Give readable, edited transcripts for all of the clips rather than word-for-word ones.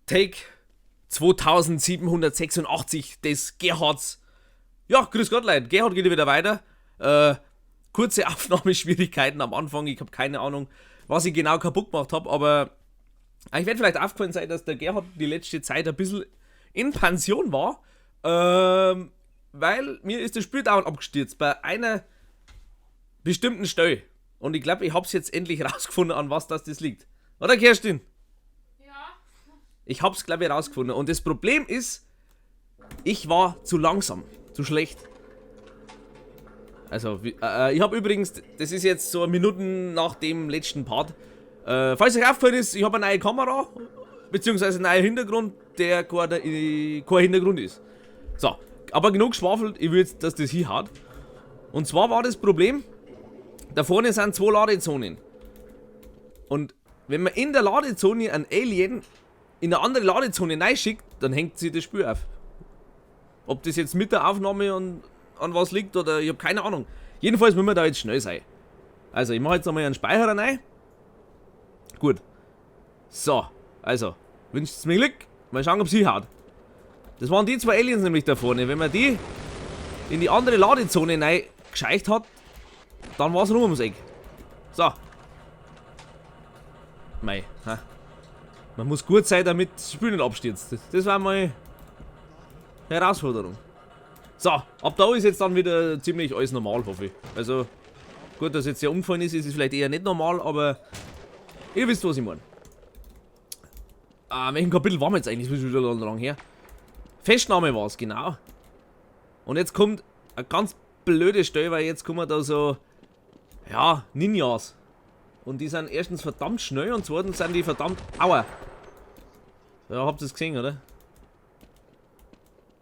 Take 2786 des Gerhards. Ja, grüß Gott, Leute. Gerhard geht wieder weiter. Kurze Aufnahmeschwierigkeiten am Anfang. Ich habe keine Ahnung, was ich genau kaputt gemacht habe, aber ich werde vielleicht aufgefallen sein, dass der Gerhard die letzte Zeit ein bisschen in Pension war, weil mir ist das Spiel dauernd abgestürzt bei einer bestimmten Stelle. Und ich glaube, ich hab's jetzt endlich rausgefunden, an was das liegt. Oder Kerstin? Ja. Ich hab's, glaube ich, rausgefunden. Und das Problem ist, ich war zu langsam, zu schlecht. Also, ich hab übrigens, das ist jetzt so Minuten nach dem letzten Part. Falls euch aufgefallen ist, ich hab eine neue Kamera, beziehungsweise einen neuen Hintergrund, der kein Hintergrund ist. So, aber genug geschwafelt, ich will jetzt, dass das hinhaut. Und zwar war das Problem, da vorne sind zwei Ladezonen. Und wenn man in der Ladezone einen Alien in eine andere Ladezone reinschickt, dann hängt sich das Spiel auf. Ob das jetzt mit der Aufnahme an was liegt oder ich hab keine Ahnung. Jedenfalls müssen wir da jetzt schnell sein. Also, ich mach jetzt nochmal einen Speicher rein. Gut. So, also, wünscht's mir Glück. Mal schauen, ob sie haut. Das waren die zwei Aliens nämlich da vorne. Wenn man die in die andere Ladezone rein gescheicht hat, dann war's rum ums Eck. So. Mei, ha. Man muss gut sein, damit das Spiel nicht abstürzt. Das war mal eine Herausforderung. So, ab da ist jetzt dann wieder ziemlich alles normal, hoffe ich. Also, gut, dass jetzt hier umgefallen ist, ist es vielleicht eher nicht normal, aber ihr wisst, was ich meine. Welchen Kapitel waren wir jetzt eigentlich? Das ist schon wieder lang her. Festnahme war's, genau. Und jetzt kommt eine ganz blöde Stelle, weil jetzt kommen da so, ja, Ninjas. Und die sind erstens verdammt schnell und zweitens sind die verdammt... Aua! Ja, habt ihr's gesehen, oder?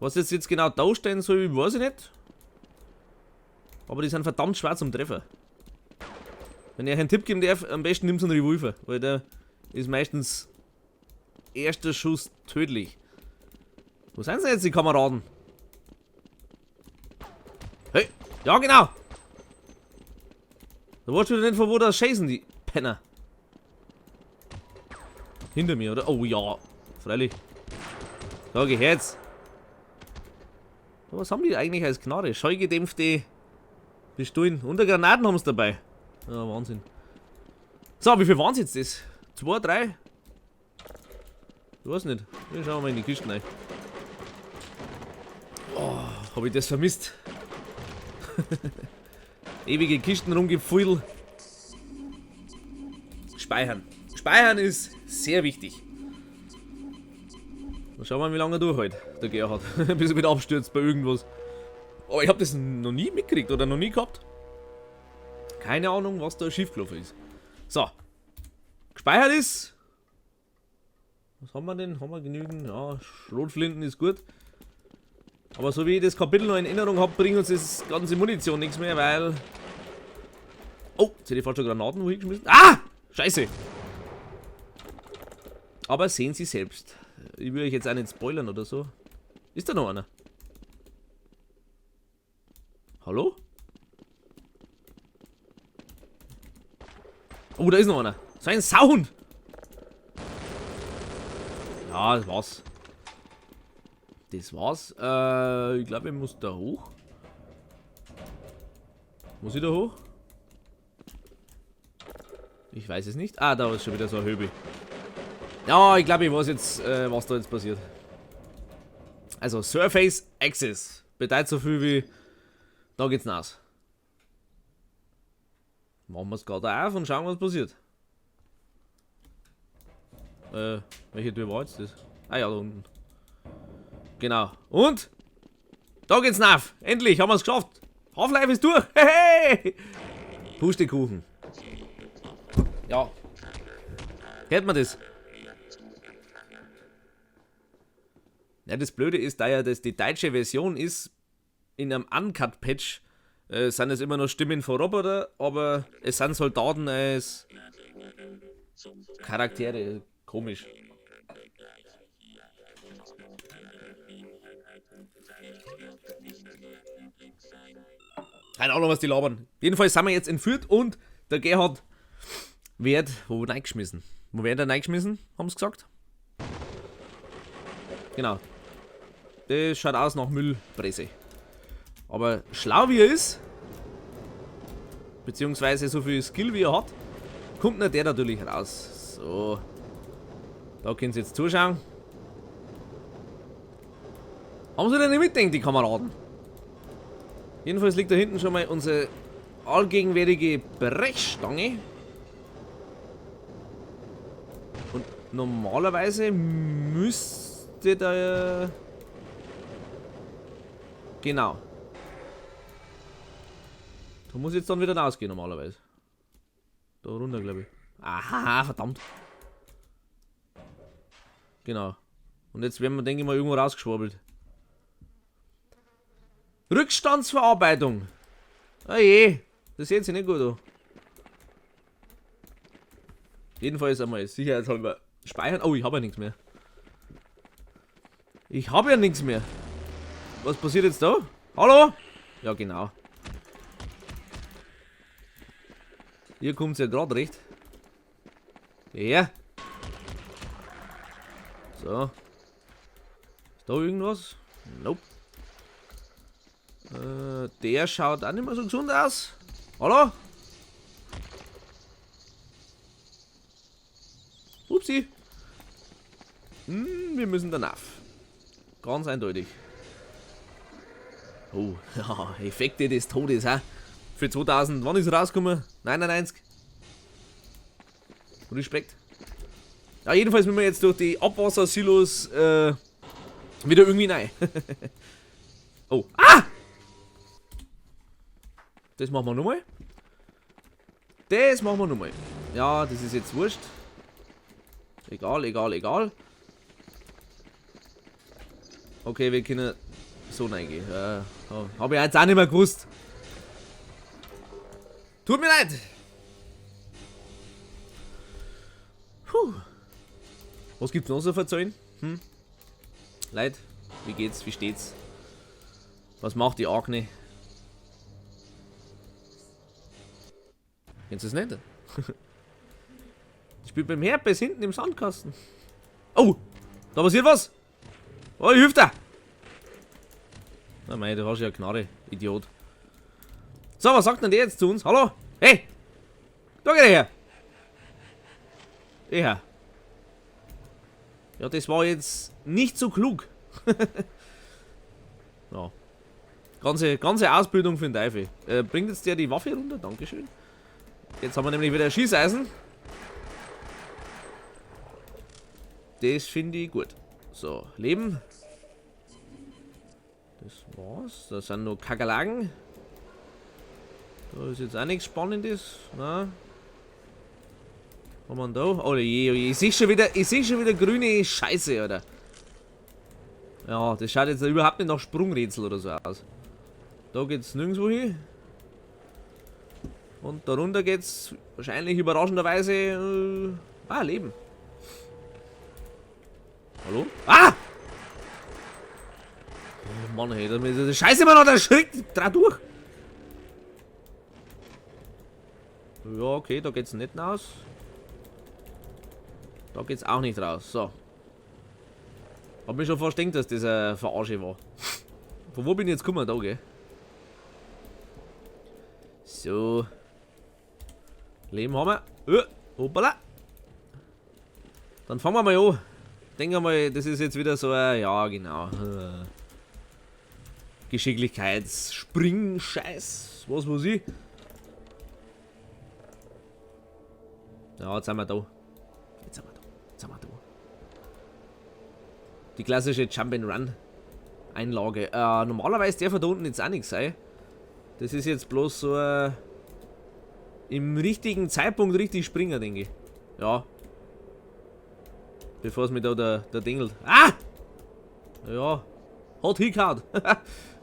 Was jetzt genau da stehen soll, weiß ich nicht. Aber die sind verdammt schwer zum Treffen. Wenn ich euch einen Tipp geben darf, am besten nimmst du einen Revolver, weil der ist meistens erster Schuss tödlich. Wo sind denn jetzt die Kameraden? Hey! Ja, genau! Da weißt du wieder nicht, von wo das schießen, die Penner. Hinter mir, oder? Oh ja, freilich. So, geh her jetzt. Was haben die eigentlich als Knarre? Schallgedämpfte Pistolen. Und Granaten haben's dabei. Ja, Wahnsinn. So, wie viel waren's jetzt das? 2, 3? Ich weiß nicht. Wir schauen mal in die Kisten rein. Oh, hab ich das vermisst. Ewige Kisten rumgefuddelt. Speichern. Speichern ist sehr wichtig. Mal schauen wir mal, wie lange er durchhält, der Gerhard. Bis er wieder abstürzt bei irgendwas. Aber ich hab das noch nie mitgekriegt oder noch nie gehabt. Keine Ahnung, was da schiefgelaufen ist. So. Gespeichert ist. Was haben wir denn? Haben wir genügend? Ja, Schrotflinten ist gut. Aber so wie ich das Kapitel noch in Erinnerung hab, bringt uns das ganze Munition nichts mehr, weil... Oh, jetzt hätte ich fast schon Granaten wo hingeschmissen. Ah! Scheiße! Aber sehen Sie selbst. Ich will euch jetzt auch nicht spoilern oder so. Ist da noch einer? Hallo? Oh, da ist noch einer. So ein Sauhund! Ja, das war's. Das war's. Ich glaube, ich muss da hoch. Muss ich da hoch? Ich weiß es nicht. Ah, da ist schon wieder so ein Höbel. Ja, ich glaube, ich weiß jetzt, was da jetzt passiert. Also, Surface Access. Bedeutet so viel wie, da geht's nass. Machen wir's gerade auf und schauen, was passiert. Welche Tür war jetzt das? Ah ja, da unten. Genau. Und? Da geht's nach. Endlich haben wir's geschafft. Half-Life ist durch. Hey, hey. Pustekuchen. Ja. Hört man das? Ja, das Blöde ist, da ja das die deutsche Version ist, in einem Uncut-Patch sind es immer noch Stimmen von Roboter, aber es sind Soldaten als Charaktere. Komisch. Keine Ahnung, was die labern. Jedenfalls sind wir jetzt entführt und der Gerhard wird wo reingeschmissen. Wo wird er reingeschmissen, haben sie gesagt? Genau. Das schaut aus nach Müllpresse. Aber schlau wie er ist, beziehungsweise so viel Skill wie er hat, kommt nicht der natürlich raus. So. Da können Sie jetzt zuschauen. Haben Sie denn nicht mitdenkt, die Kameraden? Jedenfalls liegt da hinten schon mal unsere allgegenwärtige Brechstange. Und normalerweise müsste da... Genau. Da muss ich jetzt dann wieder rausgehen normalerweise. Da runter, glaube ich. Aha, verdammt. Genau. Und jetzt werden wir, denke ich mal, irgendwo rausgeschwurbelt. Rückstandsverarbeitung. Oh je, das sieht sich nicht gut an. Jedenfalls einmal sicherheitshalber speichern. Oh, ich habe ja nichts mehr. Ich habe ja nichts mehr. Was passiert jetzt da? Hallo? Ja, genau. Hier kommt's ja grad recht. Ja. So. Ist da irgendwas? Nope. Der schaut auch nicht mehr so gesund aus. Hallo? Upsi. Wir müssen danach. Ganz eindeutig. Oh, ja, Effekte des Todes, hä? Für 2000, wann ist er rausgekommen? 99. Respekt. Ja, jedenfalls müssen wir jetzt durch die Abwassersilos wieder irgendwie rein. Oh. Ah! Das machen wir nochmal. Das machen wir nochmal. Ja, das ist jetzt wurscht. Egal, egal, egal. Okay, wir können so reingehen. Oh, hab ich jetzt auch nicht mehr gewusst. Tut mir leid. Puh. Was gibt's noch so verzeihen? Hm? Leid, wie geht's? Wie steht's? Was macht die Agne? Kennst du es nicht? Die spielt beim Herpes hinten im Sandkasten. Oh! Da passiert was! Oh, ich hilf dir! Na mei, du hast ja Knarre, Idiot. So, was sagt denn der jetzt zu uns? Hallo? Hey! Da geht er her! Ja. Ja, das war jetzt nicht so klug. Ja. Ganze Ausbildung für den Teufel. Bringt jetzt der die Waffe runter? Dankeschön. Jetzt haben wir nämlich wieder Schießeisen. Das finde ich gut. So, Leben. Das war's. Da sind noch Kakerlaken. Da ist jetzt auch nichts Spannendes. Na. Was haben wir denn da? Oh je, oh je. Ich seh schon wieder grüne Scheiße, Alter. Ja, das schaut jetzt überhaupt nicht nach Sprungrätsel oder so aus. Da geht's nirgendwo hin. Und darunter geht's wahrscheinlich überraschenderweise... Leben. Hallo? Ah! Oh Mann, hey, das ist Scheiße immer noch, der schreckt. Dreh durch. Ja, okay, da geht's nicht raus. Da geht's auch nicht raus. So. Hab mir schon fast gedacht, dass das eine Verarsche war. Von wo bin ich jetzt gekommen? Da, gell? So. Leben haben wir. Hoppala. Dann fangen wir mal an. Denken wir mal, das ist jetzt wieder so ein, ja genau. Geschicklichkeits-Spring-Scheiß. Was weiß ich. Ja, jetzt sind wir da. Jetzt sind wir da. Jetzt sind wir da. Die klassische Jump-and-Run-Einlage. Normalerweise darf da unten jetzt auch nichts sein. Das ist jetzt bloß so ein im richtigen Zeitpunkt richtig springen, denke ich. Ja. Bevor es mir da der dingelt. Ah! Ja. Hat hingehauen.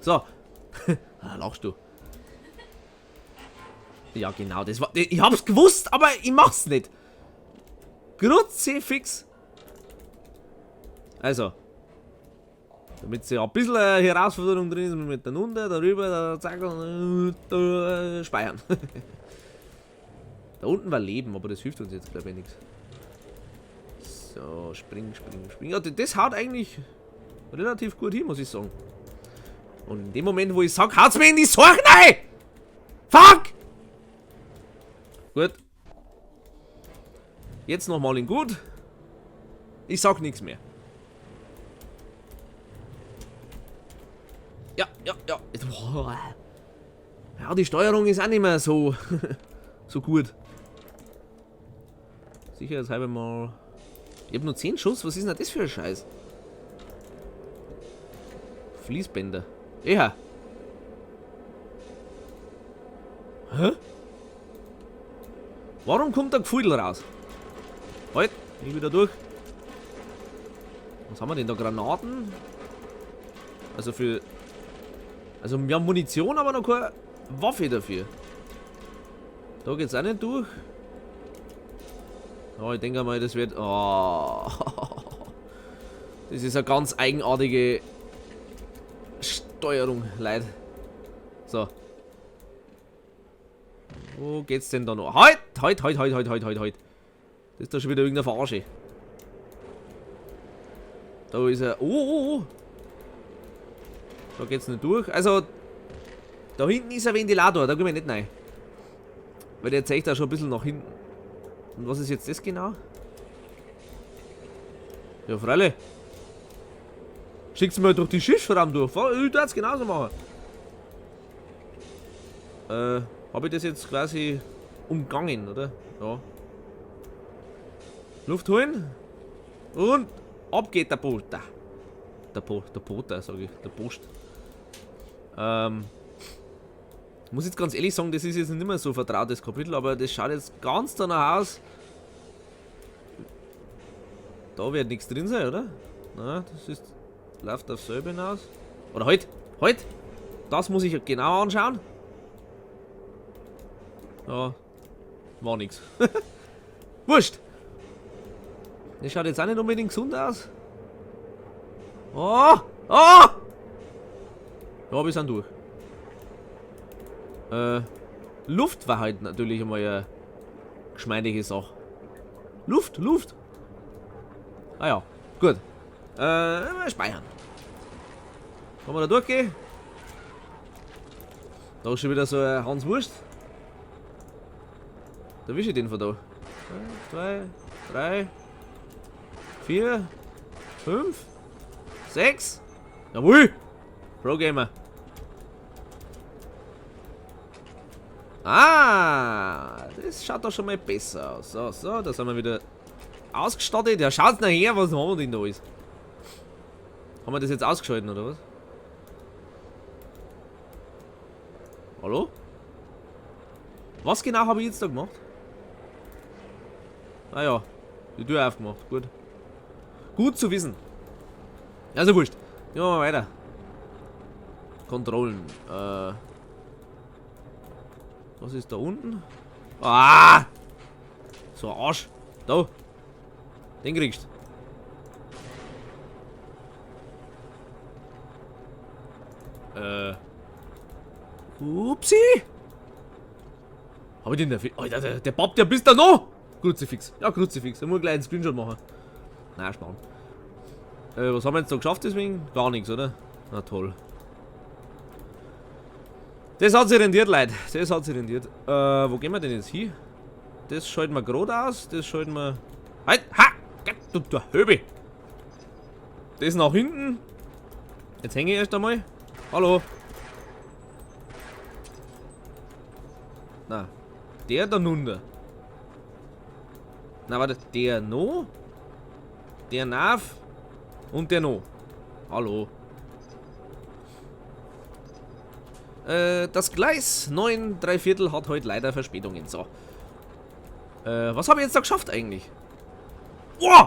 So. Ah, lachst du. Ja, genau. Das war, ich hab's gewusst, aber ich mach's nicht. Kruzifix. Also. Damit sie ein bisschen Herausforderung drin ist, mit der Runde, darüber, da, zack, und, da, speichern. Da unten war Leben, aber das hilft uns jetzt, glaub ich, nichts. So, spring, spring, spring. Ja, das haut eigentlich relativ gut hin, muss ich sagen. Und in dem Moment, wo ich sag, haut's mir in die Sorgen rein! Fuck! Gut. Jetzt nochmal in gut. Ich sag nichts mehr. Ja, ja, ja. Ja, die Steuerung ist auch nicht mehr so, so gut. Sicherheitshalber mal. Ich hab nur 10 Schuss. Was ist denn das für ein Scheiß? Fließbänder. Ja. Hä? Warum kommt da Gefudel raus? Halt, ich wieder durch. Was haben wir denn da? Granaten? Also für... Also wir haben Munition, aber noch keine Waffe dafür. Da geht's auch nicht durch. Oh, ich denke mal, das wird... Oh. Das ist eine ganz eigenartige Steuerung, Leute. So. Wo geht's denn da noch? Halt! Halt, halt, halt, halt, halt, halt, halt. Das ist doch schon wieder irgendeine Verarsche. Da ist er. Oh, oh, oh. Da geht's nicht durch. Also, da hinten ist ein Ventilator, da gehen wir nicht rein. Weil der zeigt da schon ein bisschen nach hinten. Und was ist jetzt das genau? Ja, freilich. Schickt's mir durch die Schiffsraum durch. Ich würde es genauso machen. Habe ich das jetzt quasi umgangen, oder? Ja. Luft holen. Und ab geht der Poster. Der Poster, sag ich. Der Post. Muss jetzt ganz ehrlich sagen, das ist jetzt nicht mehr so vertrautes Kapitel, aber das schaut jetzt ganz danach aus. Da wird nichts drin sein, oder? Na, das ist. Läuft auf selbe hinaus. Oder halt! Halt! Das muss ich genau anschauen. Ja, war nix. Wurscht! Das schaut jetzt auch nicht unbedingt gesund aus. Oh! Oh! Ja, wir sind durch. Luft war halt natürlich einmal eine geschmeidige Sache. Luft, Luft! Ah ja, gut. Speichern. Kann man da durchgehen? Da ist schon wieder so ein Hans Wurst. Da wische ich den von da. 1, 2, 3, 4, 5, 6. Jawohl! Pro Gamer. Ah, das schaut doch schon mal besser aus. So, so, da sind wir wieder ausgestattet. Ja, schaut's nachher, was haben wir denn da alles? Haben wir das jetzt ausgeschalten, oder was? Hallo? Was genau habe ich jetzt da gemacht? Ah ja, die Tür aufgemacht, gut. Gut zu wissen. Also wurscht. Gehen wir mal weiter. Kontrollen. Was ist da unten? Ah! So ein Arsch. Da. Den kriegst du. Upsi! Hab ich den da? Alter, der pappt ja bis da noch! Kruzifix. Ja, Kruzifix. Da muss ich gleich einen Screenshot machen. Na, spannend. Was haben wir jetzt da geschafft deswegen? Gar nichts, oder? Na toll. Das hat sich rendiert, Leute. Das hat sich rendiert. Wo gehen wir denn jetzt hin? Das schalten wir gerade aus. Das schalten wir... Halt! Ha! Du, du Höbe! Das nach hinten. Jetzt hänge ich erst einmal. Hallo! Na, der da nunter. Na, warte, der no, der nav und der no. Hallo. Das Gleis 9 3/4 hat heute leider Verspätungen. So. Was habe ich jetzt da geschafft eigentlich? Oh!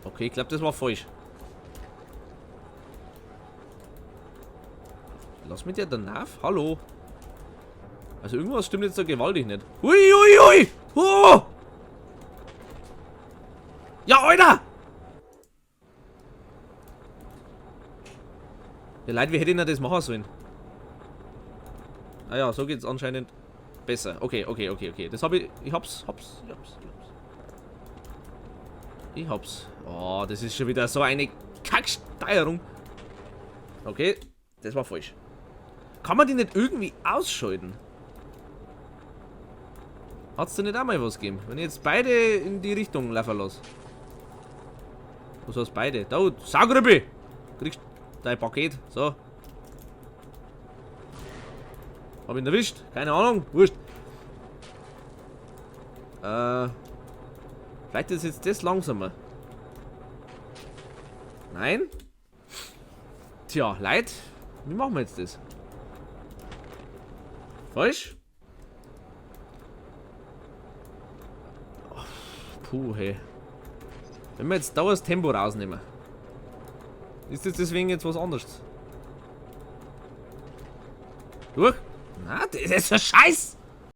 Okay, ich glaube, das war falsch. Lass mich der danach? Hallo? Also irgendwas stimmt jetzt da gewaltig nicht. Ui, ui, ui! Oh! Ja, Alter! Ja, Leute, wie hätte ich denn das machen sollen? Ah ja, so geht's anscheinend besser. Okay, okay, okay, okay. Das hab ich. Ich hab's. Ich hab's. Oh, das ist schon wieder so eine Kacksteuerung. Okay, das war falsch. Kann man die nicht irgendwie ausschalten? Hat's da nicht auch mal was gegeben? Wenn ich jetzt beide in die Richtung laufen lasse. Was heißt beide? Da, Saugrübbi! Kriegst dein Paket. So. Hab ihn erwischt? Keine Ahnung. Wurscht. Vielleicht ist jetzt das langsamer. Nein? Tja, Leid. Wie machen wir jetzt das? Falsch? Puh, hey. Wenn wir jetzt da das Tempo rausnehmen. Ist das deswegen jetzt was anderes? Durch? Na, das ist ein Scheiß!